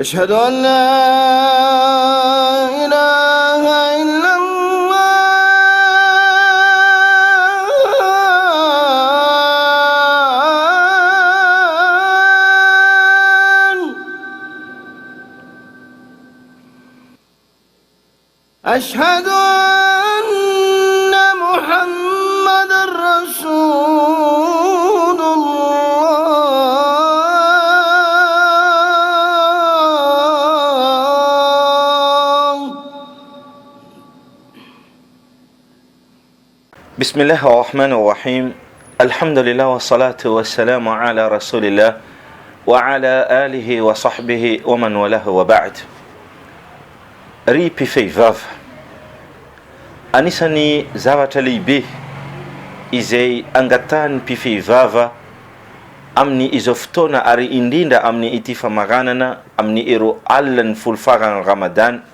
Ashhadu an la ilaha illallah. Ashhadu anna Muhammadan Rasulullah. Bismillah ar-Rahman ar-Rahim Alhamdulillah wa salatu wa salamu ala Rasulillah wa ala alihi wa sahbihi wa man walahu wa ba'd. Ry mpifehy vava, anisan'ny zavatra lehibe izay angatahan'ny mpifehy vava amin'ny izao fotoana ary indrindra amin'ny ity famaranana amin'ny ireo alin'ny folo faran'ny Ramadany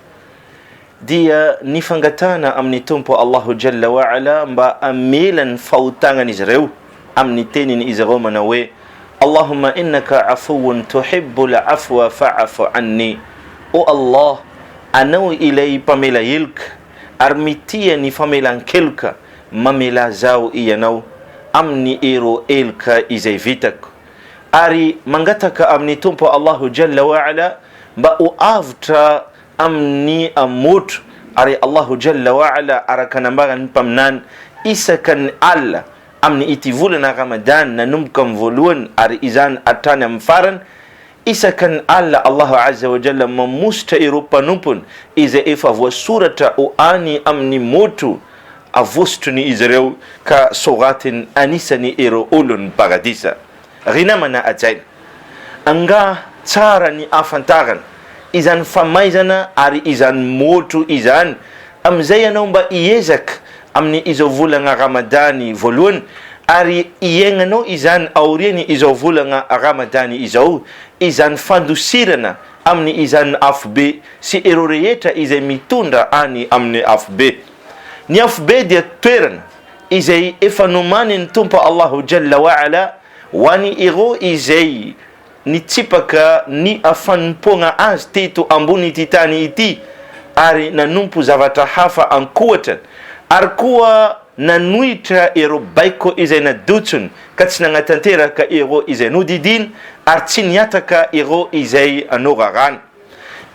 dia ny fangatahana amin'ny Tompo Allahu Jalla wa Ala mba hamela ny fahotagnan'izy ireo amin'ny teniny izy ireo manao hoe, Allahumma innaka afuwun tuhibbul afwa fa'afu anni, O Allah, Anao ilay mpamela heloka ary mitia ny famelan-keloka, mamelà zaho Ianao amin'ny ireo heloka izay vitako. Ary mangataka amin'ny Tompo Allahu Jalla wa Ala mba ho avotra amin'ny motro, ary Allahu Jalla wa Ala araka nambaran'ny Mpaminany isaka ny alina amin'ny ity volana Ramadan nanomboka amin'ny voalohany ary izany hatrany amin'ny farany, isaka ny alina Allahu Azza wa Jalla mamositra ireo mpanompony izay efa voasoratra ho any amin'ny motro avositrony izy ireo ka soratiny anisany ireo olon'ny paradisa. Ry namana hajaina, angaha tsara ny ahafantarana izany famaizana ary izany motro izany amin'izay ianao mba hiezaka amin'ny izao volagna Ramadany voalohany ary hiaignanao izany aoriany izao volagna Ramadany izao izany fandosirana amin'ny izany afobe sy ireo rehetra izay mitondra any amin'ny afobe. Ny afobe dia toerana izay efa nomanin'ny Tompo Allahu Jalla wa Ala ho an'ny ireo izay nitsipaka ny fanompoagna Azy teto ambonin'ity tany ity ary nanompo zavatra hafa ankoatrany, ary koa nanohitra ireo baiko izay nadotsony ka tsy nagnatanteraka ireo izay nodidiny ary tsy nihataka ireo izay norarany.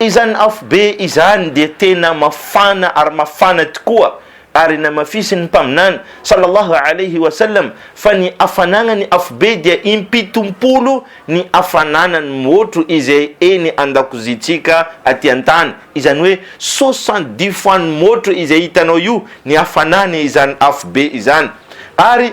Izany afobe izany dia tena mafana ary mafana tokoa, ary namafisin'ny Mpaminany, Sallallahu alaihi wa sallam, fa ny hafanagna ny afobe dia impitompolo ny hafanana ny motro izay eny andakozintsika aty an-tany, izany hoe 70 fois ny motro izay hitanao io ny hafanany izany afobe izany, ary.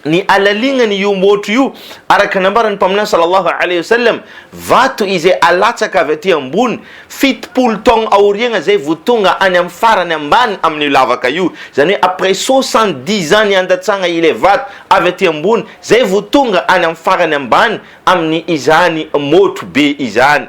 Ny alalignany io motro io, araka nambaran'ny Mpaminany sallallahu alaihi wasallam, vato izay alatsaka avy aty ambony, 70 taogno aoriagna zay vao tonga any amin'ny farany ambany amin'io lavaka io, zany hoe après 70 ans niandatsagna ilay vato avy aty ambony zay vao tonga any amin'ny farany ambany amin'ny izany motro be izany.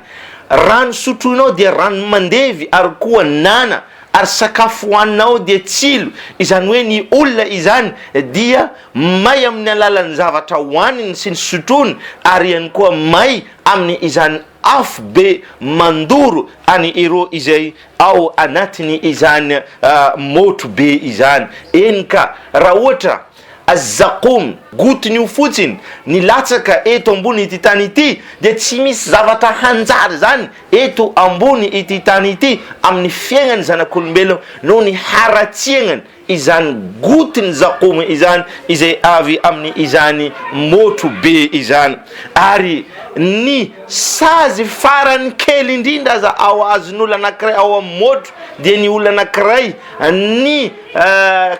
Rano sotroinao dia rano mandevy ary koa nana. Ary sakafo hohaninao dia tsilo, izany hoe ny olona izany dia may amin'ny alalan'ny zavatra hohaniny sy ny sotroiny ary ihany koa may amin'ny izany afo be mandoro any ireo izay ao anatiny izany motro be izany. Eny ka, raha ohatra Az-Zaqoum, gotin'io fotsiny, ny latsaka eto ambony ity tany ity dia tsy misy zavatra hanjary izany eto ambony ity tany ity amin'ny fiaignan'ny zanak'olombelona noho ny haratsiagnany izany gotin'ny Zaqoum izany izay avy amin'ny izany motro be izany ary ny sazy farany kely indrindra aza ao azon'olona anankiray ao amin'ny motro dia ny olona anankiray ny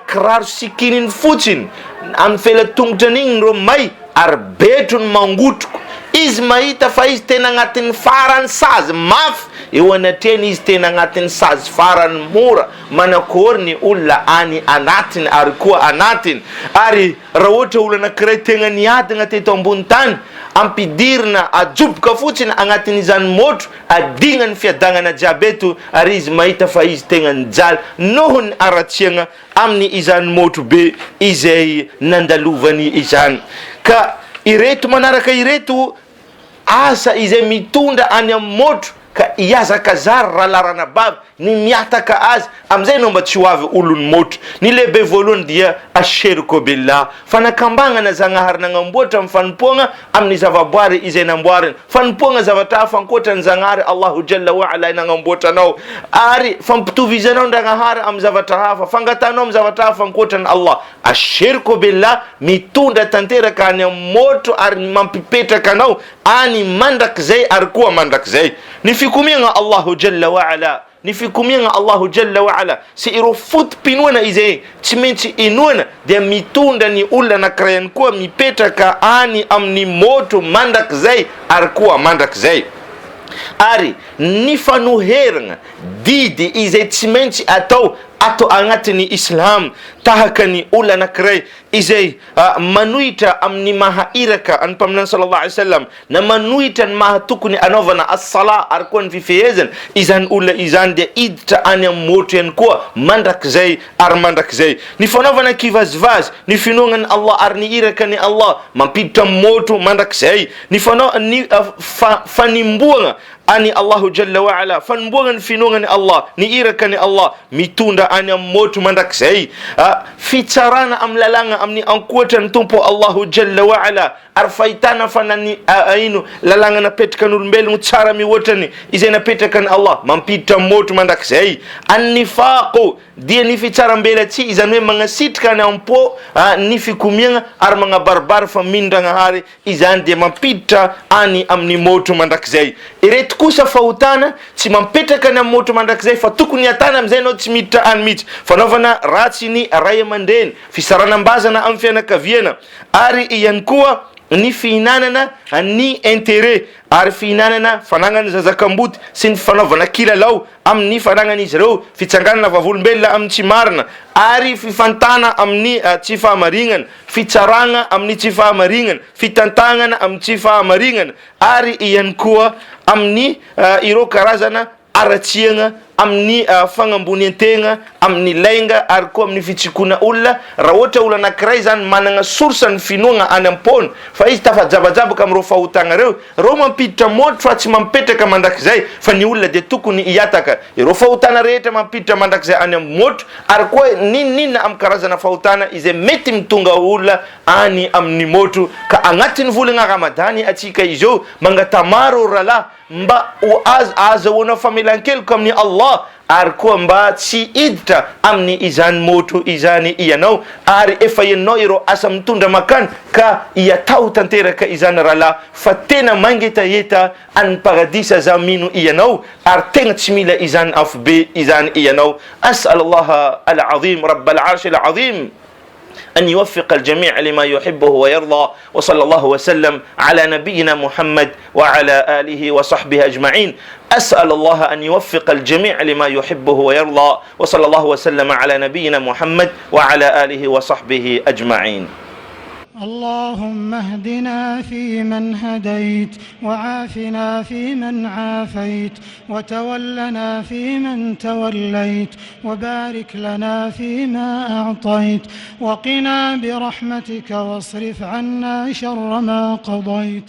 kiraro sikininy fotsiny amin'ny felatongotrany igny ireo may ary betro ny mangotroko izy mahita fa izy tena agnatin'ny farany sazy mafy eo anatrehany izy tena agnatin'ny sazy farany mora manakory ny olona any anatiny ary koa anatiny ary raha ohatra olona anakiray tegna niadagna teto ambony tany ampidirina ajoboka fotsiny agnatin'izany motro adigna ny fiadagnana jiaby eto ary izy mahita fa izy tegna nijaly noho ny haratsiagna aminy izany motro be izay nandalovany izany. Ka ireto manaraka ireto asa izay mitondra any amin'ny motro. Ka hihazakazary rahalahy ranabavy ny mihataka azy amin'izay ianao mba tsy ho avy olon'ny motro. Ny lehibe voalohany dia Ashirku billah, fanakambagnana Zagnahary nagnamboatra amin'ny fanompoagna amin'ny zavaboary izay namboariny, fanompoagna zavatra hafa ankoatra an'i Zagnahary Allahu Jalla wa Ala nagnamboatra anao, ary fampitovizanao an-dragnahary amin'ny zavatra hafa, fangatahanao amin'ny zavatra hafa ankoatra an'i Allah. Ashirku billah, mitondra tanteraka any amin'ny motro ary mampipetraka anao any mandrakizay ary koa mandrakizay. Ny fikomiagna Allahu Jalla wa Ala, ny fikomiagna Allahu Jalla wa Ala sy ireo foto-pinoana izay tsy maintsy inoana dia mitondra ny olona anankiray ihany koa mipetraka any amin'ny môtro mandrakizay ary koa mandrakizay. Ary ny fanoheragna didy izay tsy maintsy atao ato agnatin'ny Islam tahaka ny olona anankiray izay manohitra amin'ny maha iraka an'ny Mpaminany sallallahu alaihi wasallam na manohitra ny maha tokony anaovana as-salah ary koa ny fifehezana, izany olona izany dia hiditra any amin'ny môtro ihany koa mandrakizay ary mandrakizay. Ny fanaovana kivazivazy, ny finoagna an'i Allah ary ny iraka an'i Allah mampiditra amin'ny môtro mandrakizay. Ny fanao ny fanimboagna an'i Allahu Jalla wa Ala, fanombohana ny finoagna an'i Allah, ny iraka an'i Allah, mitondra any amin'ny môtro mandrakizay, fitsarana amin'ny lalàgna amin'ny ankoatra ny Tompo Allahu Jalla wa Ala, ary fahitana fa na ny ino lalàgna napetraka ny olombelogno tsara mihoatra ny izay napetraka an'i Allah, mampiditra amin'ny môtro mandrakizay. An-nifaqo dia ny fitsaram-belatsihy, izany hoe magnasitrika any am-po ny fikomiagna ary magnabaribary fa mino Ndragnahary Izany dia mampiditra any amin'ny môtro mandrakizay. Ireto kosa fahotana tsy mampetraka any amin'ny môtro mandrakizay fa tokony hiatana amin'izay ianao tsy miditra any mihitsy. Fanaovana ratsy ny ray aman-dreny, fisaranam-bazana amin'ny fianakaviana ary ihany koa ny fihinanana ny intérêt ary fihinanana fanagnan'ny zaza kamboty sy ny fanaovana kilalao amin'ny fanagnan'izy ireo, fitsanganana vavolombelona amin'ny tsy marina ary fifantana amin'ny tsy fahamarignana. fitsaragna amin'ny tsy fahamarignana, fitantagnana amin'ny tsy fahamarignana, ary ihany koa amin'ny ireo karazana haratsiagna amin'ny fagnambonian-tegna, amin'ny lainga ary koa amin'ny fitsikoana olona, raha ohatra olona anankiray zany managna source ny finoagna any am-pony fa izy tafajabajabaka amin'ireo fahotagna ireo, ireo mampiditra môtro fa tsy mampipetraka mandrakizay fa ny olona dia tokony hiataka ireo fahotana rehetra mampiditra mandrakizay any amin'ny môtro ary koa n'inon'inona amin'ny karazana fahotana izay mety mitonga olona any amin'ny môtro ka agnatin'ny volagna ramadany atsika izao mangataha maro ry rahalahy mba ho azo ahazahoana famelan-keloka amin'i Allah ary koa mba tsy hiditra amin'ny izany môtro izany ianao ary efa henonao ireo asa mitondra makany ka iataho tanteraka izany rahalahy fa tena mangetaheta any paradisa za mino ianao ary tegna tsy mila izany afobe izany ianao as'al Allah al-azim rabb al-arsh al-azim أن يوفق الجميع لما يحبه ويرضى وصلى الله وسلم على نبينا محمد وعلى آله وصحبه أجمعين أسأل الله أن يوفق الجميع لما يحبه ويرضى وصلى الله وسلم على نبينا محمد وعلى آله وصحبه أجمعين اللهم اهدنا فيمن هديت وعافنا فيمن عافيت وتولنا فيمن توليت وبارك لنا فيما أعطيت وقنا برحمتك واصرف عنا شر ما قضيت.